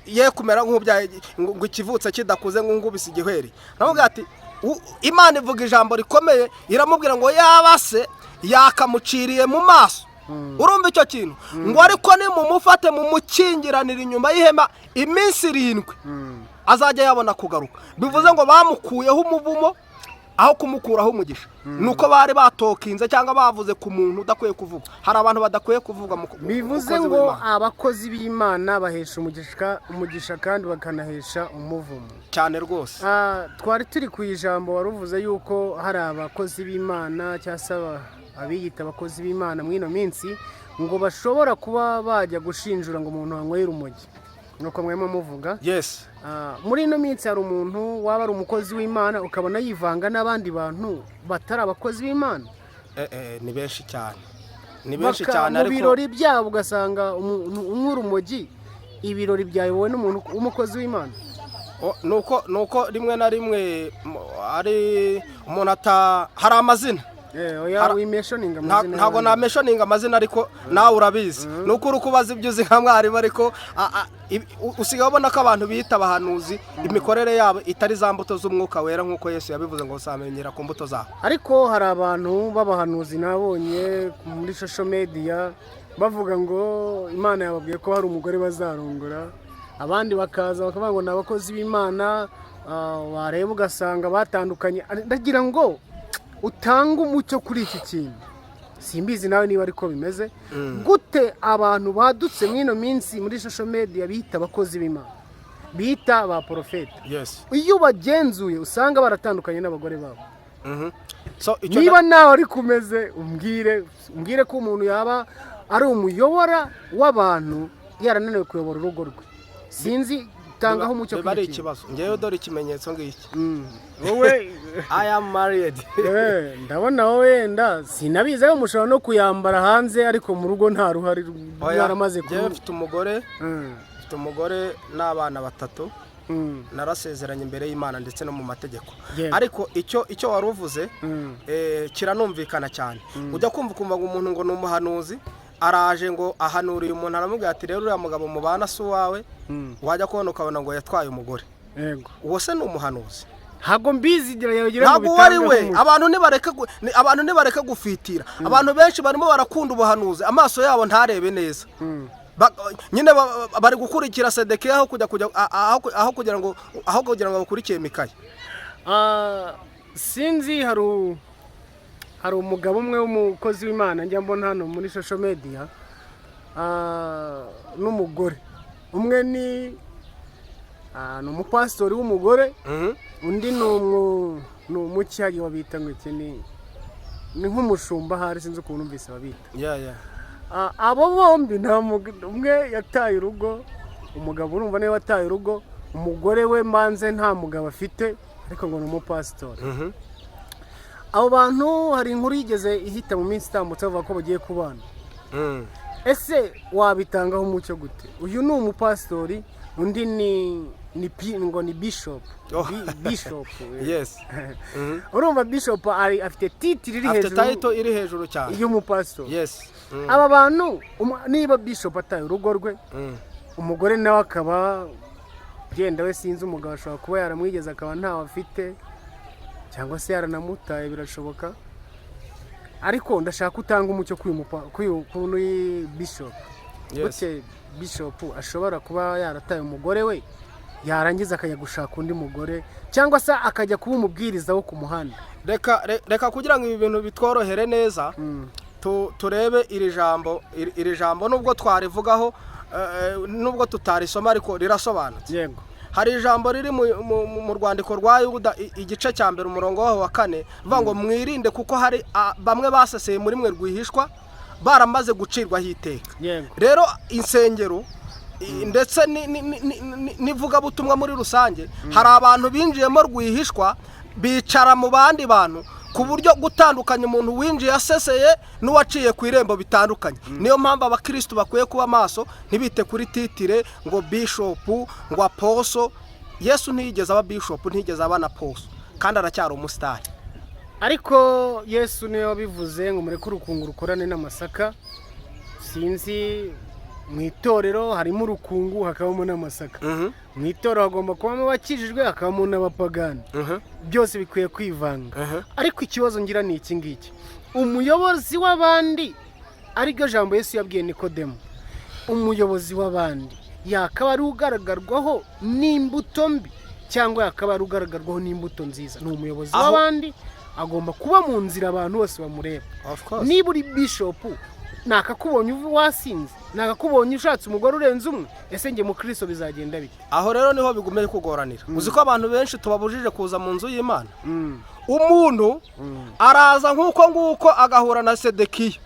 Speaker 1: ye kumera nk'ubyaye ngo ikivutse kidakuze ngo ngubise igihweri." Aravuga ati Imana ivuga ijambo rikomeye, iramubwira ngo yaba se yakamuciriye mu maso. Urumva icyo kintu? Ngo ariko nimumufate mumukingiranire inyuma y'ihema iminsi 7, azajya yabona kugaruka. Bivuze ngo bamukuyeho umuvumo aho kumukuraho umugisha, nuko bari batokinze cyangwa bavuze ku muntu udakwiye kuvuga. Hari abantu badakwiye kuvuga mu
Speaker 2: Bivuze
Speaker 1: mukozi
Speaker 2: ngo
Speaker 1: w'Imana.
Speaker 2: abakozi b'Imana bahesha umugisha kandi bakanahesha umuvumo.
Speaker 1: Cyane rwose.
Speaker 2: Twari turi ku ijambo wari uvuze yuko hari abakozi b'Imana cyangwa se abiyita abakozi b'Imana muri ino minsi ngo bashobora kuba bajya gushinjura ngo umuntu wanywera urumogi, nuko mwarimo muvuga.
Speaker 1: Yes.
Speaker 2: Muri ino minsi hari umuntu waba ari umukozi w'Imana ukabona yivanga n'abandi bantu batari abakozi b'Imana.
Speaker 1: Ni benshi cyane, ni benshi cyane.
Speaker 2: Mu
Speaker 1: Ariko
Speaker 2: birori byabo ugasanga umuntu unywa urumogi, ibirori byayobowe n'umuntu w'umukozi w'Imana.
Speaker 1: Nuko rimwe na rimwe ari umuntu ata hari amazina.
Speaker 2: Oya, wimeshoninga amazina
Speaker 1: Ntabwo
Speaker 2: y'abandi.
Speaker 1: nameshoninga amazina, ariko nawe urabizi, nuko uri kubaza ibyo uzi nka mwarimu. Ariko usigaye ubona ko abantu biyita abahanuzi imikorere yabo itari za mbuto z'Umwuka Wera, nk'uko Yesu yabivuze ngo uzamenyera ku mbuto zabo.
Speaker 2: Ariko hari abantu b'abahanuzi nabonye muri social media bavuga ngo Imana yababwiye ko hari umugore bazarongora, abandi bakaza bakavuga ngo ni abakozi b'Imana, wareba ugasanga batandukanye. Ndagira ngo utange umucyo kuri iki kintu, simbizi nawe niba ariko bimeze gute. Abantu badutse muri ino minsi muri social media bita abakozi b'Imana, bita ba porofeti, iyo ubagenzuye usanga baratandukanye n'abagore babo.
Speaker 1: So icyo
Speaker 2: Niba nawe ari kumeze, umbwire ko umuntu yaba ari umuyobora w'abantu yarananiwe kuyobora urugo rwe. Sinzi, tangaho umucyo
Speaker 1: Biba
Speaker 2: kuri
Speaker 1: ari
Speaker 2: iki kintu.
Speaker 1: ikibazo. Ngewe dore ikimenyetso ngiki.
Speaker 2: Wowe
Speaker 1: I am married.
Speaker 2: Ndabona wowe wenda sinabizi, ariko mushobora no kuyambara hanze, ariko mu rugo nta ruhari
Speaker 1: Oya,
Speaker 2: mwaramaze.
Speaker 1: Ngewe mfite umugore, mfite umugore n'abana batatu. Narasezeranye imbere y'Imana ndetse no mu mategeko. Ariko icyo wari uvuze kiranumvikana cyane. Ujya kumva ukumva ngo umuntu ngo ni umuhanuzi, araje ngo ahanuriye umuntu, aramubwira ati: "Rero uriya mugabo mubana si uwawe." Wajya kubona ukabona ngo yatwaye umugore. Uwo se ni umuhanuzi?
Speaker 2: Ntabwo mbizi, gira yagira ngo
Speaker 1: Ntabwo uwo ari we.
Speaker 2: bitangeho umucyo.
Speaker 1: Abantu nibareke gufitira. Abantu benshi barimo barakunda ubuhanuzi, amaso yabo ntarebe neza. Nyine bari gukurikira Sedekiya aho kujya kujya aho kugira ngo bakurikiye Mikaya.
Speaker 2: Sinzi, hari umugabo umwe w'umukozi w'Imana njya mbona hano muri social media, n'umugore umwe ni umupasitori w'umugore, undi ni umucyari babita ngo iki, ni nk'umushumba ahari, sinzi ukuntu numvise babita. Abo bombi nta umwe yataye urugo, umugabo urumva niwe wataye urugo, umugore we manze nta mugabo afite, ariko ngo ni umupasitori. Abo bantu hari inkuru yigeze ihita mu minsi itambutse bavuga ko bagiye kubana. Ese wabitangaho umucyo gute? Uyu ni umupasitori, undi ni ngo ni bishop.
Speaker 1: Oh.
Speaker 2: Bishop.
Speaker 1: Yes.
Speaker 2: Urumva bishop afite title iri
Speaker 1: Afite
Speaker 2: hejuru
Speaker 1: title iri hejuru cyane
Speaker 2: y'umupasitori.
Speaker 1: Yes.
Speaker 2: Aba bantu niba bishop ataye urugo rwe, umugore nawe akaba genda we, sinzi, umugabo ashobora kuba yaramwigeze akaba ntawe afite, cyangwa se yaranamutaye, birashoboka. Ariko ndashaka ko utanga umucyo kuri uyu bishop. Gute bishop ashobora kuba yarataye umugore we, yarangiza akajya gushaka undi mugore, cyangwa se akajya kuba umubwiriza wo ku muhanda?
Speaker 1: Reka kugira ngo ibi bintu bitworohere neza, turebe iri jambo, iri jambo nubwo twarivugaho, nubwo tutarisoma, ariko rirasobanutse. Hari ijambo riri mu rwandiko rwa Yuda, igice cya mbere, umurongo waho wa 4, rivuga ngo: "Mwirinde kuko hari bamwe baseseye muri mwe rwihishwa, baramaze gucirwaho iteka." Rero insengero ndetse n'ivugabutumwa muri rusange, hari abantu binjiyemo rwihishwa, bicara mu bandi bantu, ku buryo gutandukanya umuntu winjiye aseseye n'uwaciye ku irembo bitandukanye. Niyo mpamvu abakirisitu bakwiye kuba maso, ntibite kuri title ngo bishopu, ngo apostle. Yesu ntiyigeze aba bishopu, ntiyigeze aba na apostle, kandi aracyari umusitari.
Speaker 2: Ariko Yesu niwe wabivuze ngo mureke urukungu rukorane n'amasaka. Sinzi. Mu itorero harimo urukungu, hakabamo n'amasaka. Mu itorero hagomba kubamo abakijijwe, hakabamo n'abapagani. Byose bikwiye kwivanga. Ariko ikibazo ngira ni iki ngiki: umuyobozi w'abandi, ariryo jambo Yesu yabwiye Nikodemu, umuyobozi w'abandi yakaba ari ugaragarwaho n'imbuto mbi cyangwa yakaba ari ugaragarwaho n'imbuto nziza? Ni umuyobozi w'abandi, agomba kuba mu nzira abantu bose bamureba.
Speaker 1: Of course.
Speaker 2: Niba uri bishopu, nakakubonye wasinze, nakakubonye ushatse umugore urenze umwe, ese njye mukristo bizagenda bite?
Speaker 1: Aho rero niho bigumye kugoranira. Uzi ko abantu benshi tubabujije kuza mu nzu y'Imana? Umuntu araza nk'uko nguko, agahura na Sedekiya,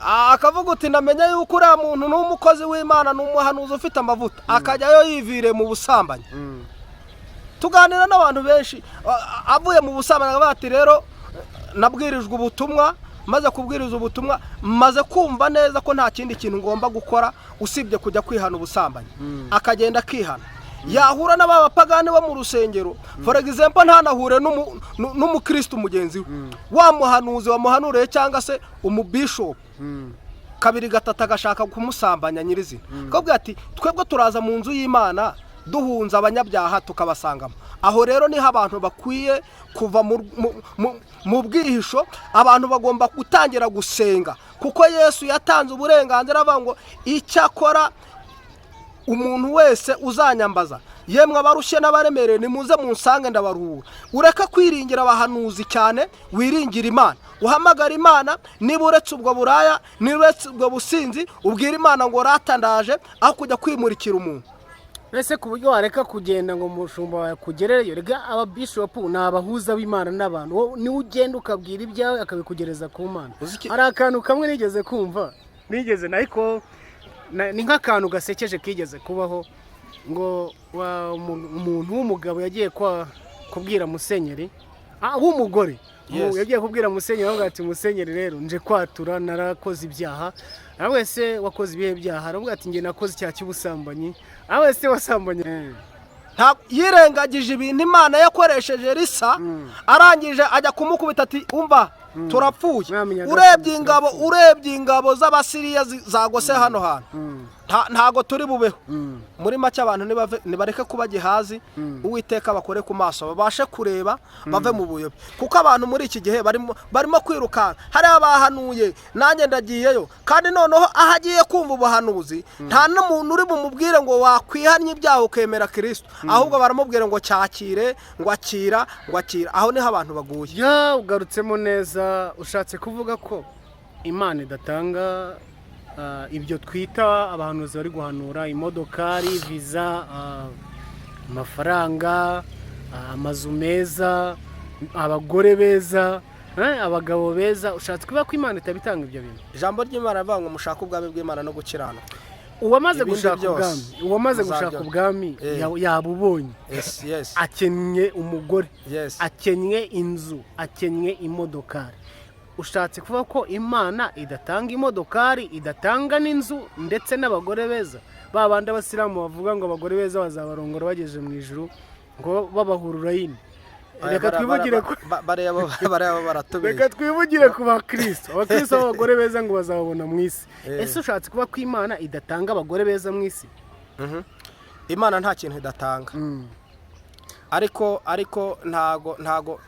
Speaker 1: akavuga uti: "Ndamenya yuko uriya muntu ni umukozi w'Imana, ni umuhanuzi ufite amavuta," akajyayo yiviriye mu busambanyi. Tuganira n'abantu benshi, avuye mu busambanyi akavuga ati: "Rero nabwirijwe ubutumwa, maze kubwiriza ubutumwa maze kumva neza ko nta kindi kintu ngomba gukora usibye kujya kwihana ubusambanyi." Akagenda akihana, yahura n'aba bapagani bo mu rusengero, for example, ntanahure n'umukristo mugenzi we, wa muhanuzi wamuhanuriye cyangwa se umubishopu, kabiri gatatu agashaka kumusambanya nyirizina. Akabwira ati: "Twebwe turaza mu nzu y'Imana duhunze abanyabyaha, tukabasangamo." Aho rero niho abantu bakwiye kuva mu bwihisho. Abantu bagomba gutangira gusenga, kuko Yesu yatanze uburenganzira avuga ngo: "Icyakora umuntu wese uzanyambaza, yemwe abarushye n'abaremerewe, nimuze munsange ndabaruhura." Ureke kwiringira abahanuzi cyane, wiringira Imana, uhamagara Imana. Niba uretse ubwo buraya, niba uretse ubwo businzi, ubwira Imana ngo: "Ratandaje," aho kujya kwimurikira umuntu.
Speaker 2: Ese ku buryo wareka kugenda ngo umushumba wawe akugerereyo? Rega ababishopu ni abahuza b'Imana n'abantu. Wowe niwe ugenda ukabwira ibyawe, akabikugereza ku Mana. Hari akantu kamwe nigeze kumva, nigeze ariko ni nk'akantu gasekeje kigeze kubaho, ngo umuntu w'umugabo yagiye kubwira musenyeri, w'umugore. Yagiye kubwira musenyeri, aravuga ati: "Musenyeri, rero nje kwatura, narakoze ibyaha." Aravuga: "Ese wakoze ibihe byaha?" Aravuga ati: "Njye nakoze icyaha cy'ubusambanyi." Aravuga: "Ese wasambanye?"
Speaker 1: Yirengagije ibintu Imana yakoresheje Elisa, arangije ajya kumukubita ati: "Umva, turapfuye."
Speaker 2: Mwami Nyagasani,
Speaker 1: Urebye ingabo,
Speaker 2: turapfuye.
Speaker 1: urebye ingabo z'Abasiriya zagose hano hantu, ntago turi bubeho. Muri make, abantu nibareke kuba Gihazi. Uwiteka bakore ku maso babashe kureba, bave mu buyobe, kuko abantu muri iki gihe barimo kwirukanka. Hariya bahanuye, nanjye ndagiyeyo. Kandi noneho aho agiye kumva ubuhanuzi, nta n'umuntu uri bumubwire ngo wakwihannye ibyaha ukemera Kirisito, ahubwo baramubwira ngo cyakire, ngo akira, ngo akira. Aho niho abantu baguye.
Speaker 2: Ya, ugarutsemo neza. Ushatse kuvuga ko Imana idatanga ibyo twita abahanuzi bari guhanura: imodokari, viza, amafaranga, amazu meza, abagore beza, abagabo beza. Ushatse kuvuga ko Imana itabitanga ibyo bintu?
Speaker 1: Ijambo ry'Imana rivuga ngo mushake ubwami bw'Imana no gukiranuka.
Speaker 2: Uwamaze
Speaker 1: Ibindi
Speaker 2: gushaka
Speaker 1: byose
Speaker 2: ubwami, uwamaze gushaka
Speaker 1: muzabyona.
Speaker 2: ubwami yabubonye. Akennye umugore, akennye inzu, akennye imodokari. Ushatse kuvuga ko Imana idatanga imodokari, idatanga n'inzu, ndetse n'abagore beza, ba bandi abasilamu bavuga ngo abagore beza bazabarongora bageze mu ijuru, ngo babahurura yine? Reka twivugire ku
Speaker 1: Bariya baratubeshya.
Speaker 2: Reka twivugire ku bakristo. Abakristo b'abagore beza ngo bazababona mu isi. Ese ushatse kuvuga ko Imana idatanga abagore beza mu isi?
Speaker 1: Imana nta kintu idatanga, ariko ntago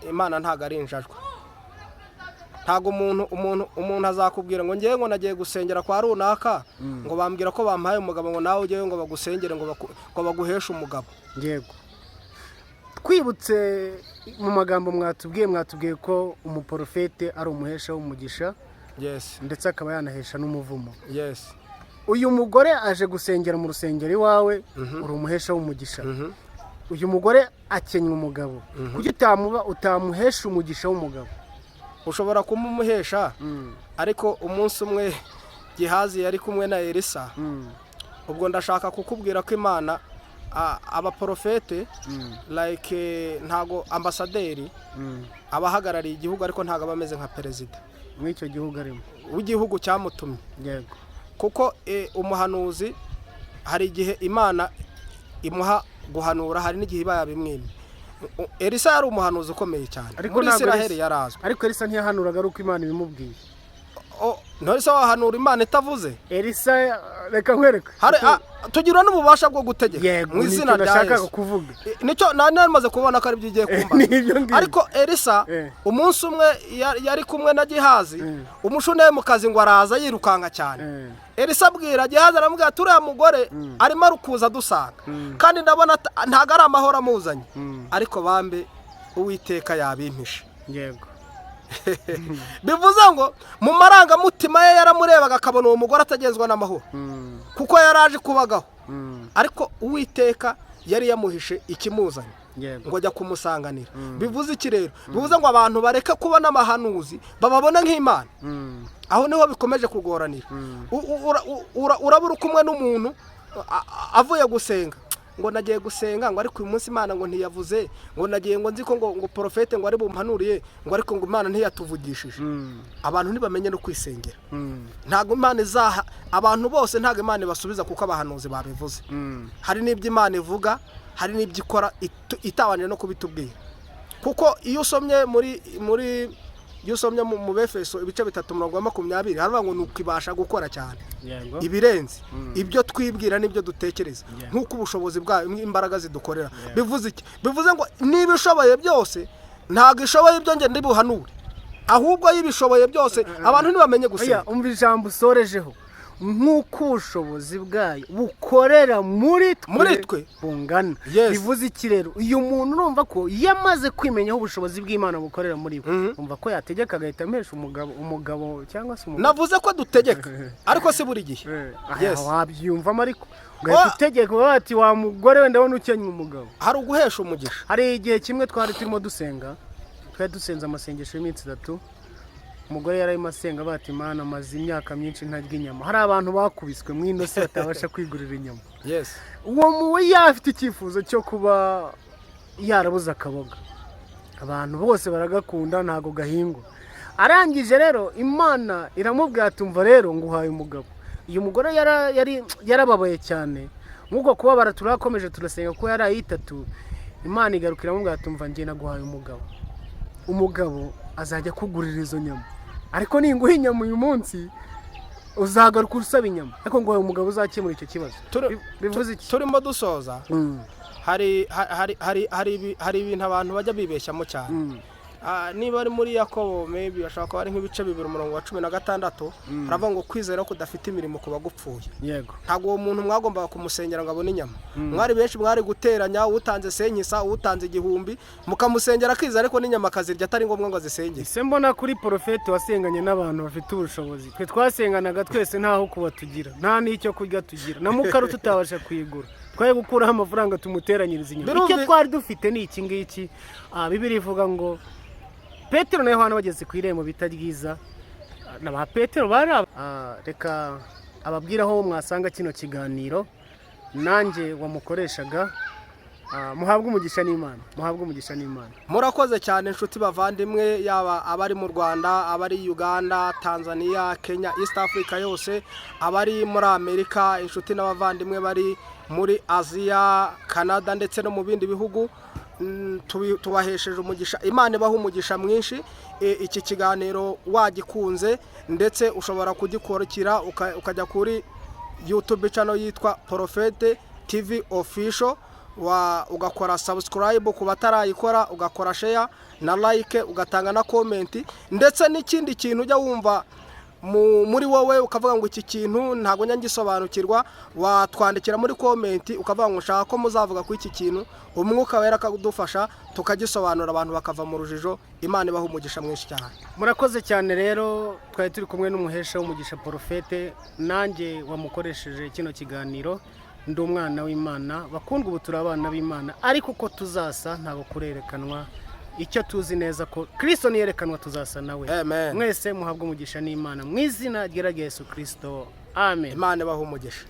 Speaker 1: Imana ntago ari injajwa. Ntago umuntu azakubwira ngo ngewe ngo nagiye gusengera kwa runaka, ngo bambwira ko bampaye umugabo, ngo nawe ujyeyo ngo bagusengere, ngo baguheshe umugabo.
Speaker 2: Yego, twibutse mu magambo mwatubwiye ko umuporofete ari umuhesha w'umugisha, ndetse akaba yanahesha n'umuvumo. Uyu mugore aje gusengera mu rusengero iwawe, uri umuhesha w'umugisha. Uyu mugore akennye umugabo, kuki utamuhesha umugisha w'umugabo?
Speaker 1: Ushobora kumumuhesha, ariko umunsi umwe Gihazi yari kumwe na Elisa. Ubwo ndashaka kukubwira ko Imana, abaporofete, like ntago ambasaderi aba ahagarariye igihugu, ariko ntago aba ameze nka perezida
Speaker 2: muri icyo gihugu arimo,
Speaker 1: w'igihugu cyamutumye. Kuko umuhanuzi hari igihe Imana imuha guhanura, hari n'igihe iba yabimwimye. Elisa yari umuhanuzi ukomeye cyane
Speaker 2: Ariko
Speaker 1: muri
Speaker 2: ntabwo
Speaker 1: Isiraheli,
Speaker 2: Elisa-
Speaker 1: yarazwi.
Speaker 2: Ariko Elisa ntiyahanuraga ari uko Imana ibimubwiye.
Speaker 1: Ntore se wahanura Imana itavuze?
Speaker 2: Elisa, reka nkwereke.
Speaker 1: Tugira n'ububasha bwo gutegeka
Speaker 2: Yego,
Speaker 1: mu izina
Speaker 2: nicyo
Speaker 1: rya
Speaker 2: nashakaga
Speaker 1: Yesu.
Speaker 2: kuvuga.
Speaker 1: Nicyo nari namaze kubona ko aribyo ugiye kumbaza.
Speaker 2: Nibyo ngibyo.
Speaker 1: Ariko Elisa umunsi umwe yari kumwe na Gihazi, Umushunemukazi ngo araza yirukanka cyane. Elisa abwira Gihazi, aramubwira ati: "Uriya mugore arimo arukuza adusanga, kandi ndabona ntabwo ari amahoro amuzanye, ariko bambe Uwiteka yabimpishe." Bivuze ngo mu marangamutima ye yaramurebaga akabona uwo mugore atagenzwa n'amahoro, kuko yari aje kubagaho, ariko Uwiteka yari yamuhishe ikimuzanye ngo ajya kumusanganira. Bivuze iki rero? Bivuze ngo abantu bareke kubona amahanuzi bababona nk'Imana. Aho niho bikomeje kugoranira. Uraba uri kumwe n'umuntu avuye gusenga, ngo nagiye gusenga, ngo ariko uyu munsi Imana ngo ntiyavuze, ngo nagiye ngo nzi ko ngo porofete ngo ari bumpanuriye, ngo ariko ngo Imana ntiyatuvugishije. Abantu ntibamenye no kwisengera. Ntabwo Imana izaha abantu bose, ntabwo Imana ibasubiza kuko abahanuzi babivuze. Hari n'ibyo Imana ivuga, hari n'ibyo ikora itabanje no kubitubwira, kuko iyo usomye muri iyo usomye mu Befeso ibice 3 umurongo wa 20, haravuga ngo ni ukibasha gukora cyane ibirenze ibyo twibwira n'ibyo dutekereza, nk'uko ubushobozi bwayo, imbaraga zidukorera. Bivuze iki? Bivuze ngo niba ishoboye byose, ntabwo ishoboye ibyo njye ndibuhanure, ahubwo iyo ibishoboye byose, abantu ntibamenye
Speaker 2: Oya,
Speaker 1: gusenga.
Speaker 2: Umva ijambo usorejeho: nk'uko ubushobozi bwayo bukorera muri twe
Speaker 1: Muri twe.
Speaker 2: bungana.
Speaker 1: Yes.
Speaker 2: Bivuze iki rero? Uyu muntu urumva ko iyo amaze kwimenya aho ubushobozi bw'Imana bukorera muri we, umva ko yategeka agahita amesha umugabo cyangwa se umugabo.
Speaker 1: Navuze ko dutegeka, ariko si buri gihe. Yes.
Speaker 2: Wabyiyumvamo, ariko ugahita utegeka ukavuga ati: "Wa mugore wenda ndabona ukennye umugabo."
Speaker 1: Hari uguhesha umugisha.
Speaker 2: Hari igihe kimwe twari turimo dusenga, twari dusenze amasengesho y'iminsi 3. Umugore yari arimo asenga bati: "Imana, amaze imyaka myinshi ntarya inyama." Hari abantu bakubiswe mu ino si batabasha kwigurira inyama. Uwo muwe yafite icyifuzo cyo kuba yarabuze akaboga, abantu bose baragakunda, ntabwo gahingwa. Arangije rero Imana iramubwira ati: "Umva rero, nguhaye umugabo." Uyu mugore yari yarababaye cyane. Nk'uko kubabara, turakomeje turasenga kuko yari ayitatu. Imana igaruka iramubwira ati: "Umva, njye naguhaye umugabo, umugabo azajya akugurira izo nyama, ariko ninguha inyama uyu munsi uzagaruka usaba inyama, ariko nguhaye umugabo uzakemura icyo kibazo." Bivuze iki?
Speaker 1: Turimo dusoza, hari hari hari hari hari ibintu abantu bajya bibeshyamo cyane. Niba ari muri Yakobo, maybe bashobora kuba ari nk'ibice 2 umurongo wa 16, haravuga ngo kwizera kudafite imirimo kuba gupfuye. Ntabwo uwo muntu mwagombaga kumusengera ngo abone inyama. Mwari benshi, mwari guteranya, utanze senkisa, utanze 1000, mukamusengera akiza, ariko n'inyama akazirya atari ngombwa ngo azisengere.
Speaker 2: Ese mbona kuri porofeti wasenganye n'abantu bafite ubushobozi, twe twasenganaga twese ntaho kuba tugira, nta n'icyo kurya tugira, na mukaru tutabasha kuyigura, twari gukuraho amafaranga tumuteranyiriza inyama? Icyo twari dufite ni iki ngiki. Bibiliya ivuga ngo Petero na Yohana bageze ku irembo bita Ryiza, na ba Petero bari reka ababwira aho mwasanga kino kiganiro nanjye wamukoreshaga. Muhabwe umugisha n'Imana, muhabwe umugisha n'Imana.
Speaker 1: Murakoze cyane inshuti bavandimwe, yaba abari mu Rwanda, abari Uganda, Tanzania, Kenya, East Africa yose, abari muri Amerika, inshuti n'abavandimwe bari muri Aziya, Canada ndetse no mu bindi bihugu. Tubahesheje umugisha, Imana ibaha umugisha mwinshi. Iki kiganiro wagikunze, ndetse ushobora kugikurikira ukajya kuri YouTube channel yitwa Porofete TV Official, ugakora subscribe ku batarayikora, ugakora share na like, ugatanga na comment. Ndetse n'ikindi kintu ujya wumva muri wowe ukavuga ngo iki kintu ntabwo njya ngisobanukirwa, watwandikira muri comment ukavuga ngo ushaka ko muzavuga kuri iki kintu, Umwuka Wera akadufasha tukagisobanura, abantu bakava mu rujijo. Imana ibaha umugisha mwinshi cyane.
Speaker 2: Murakoze cyane rero. Twari turi kumwe n'umuhesha w'umugisha Porofete, nanjye wamukoresheje kino kiganiro. Ndi umwana w'Imana. Bakundwa, ubu turi abana b'Imana, ariko uko tuzasa ntabwo kurerekanwa. Icyo tuzi neza ko Kirisito niyerekanwa tuzasa nawe.
Speaker 1: Amen.
Speaker 2: Mwese muhabwe umugisha n'Imana mu izina ryera rya Yesu Kirisito, amen.
Speaker 1: Imana ibaha umugisha.